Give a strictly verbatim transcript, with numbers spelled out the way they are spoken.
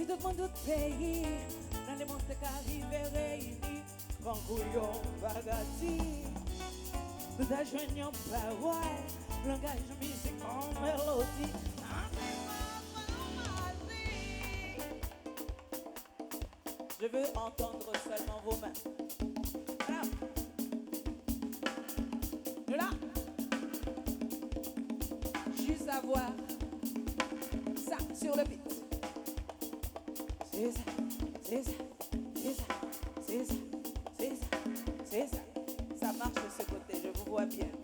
Tout moun, tout peyi nan lemonn te ka rive reyini tankou yon bagati. Nou ta jwenn yon pawòl, langaj mizik, yon melodi. Je veux entendre seulement vos mains. Voilà. Nou la. Juste avoir ça sur le beat. C'est ça, c'est ça, c'est ça, c'est ça, c'est ça, c'est ça. Ça marche de ce côté, je vous vois bien.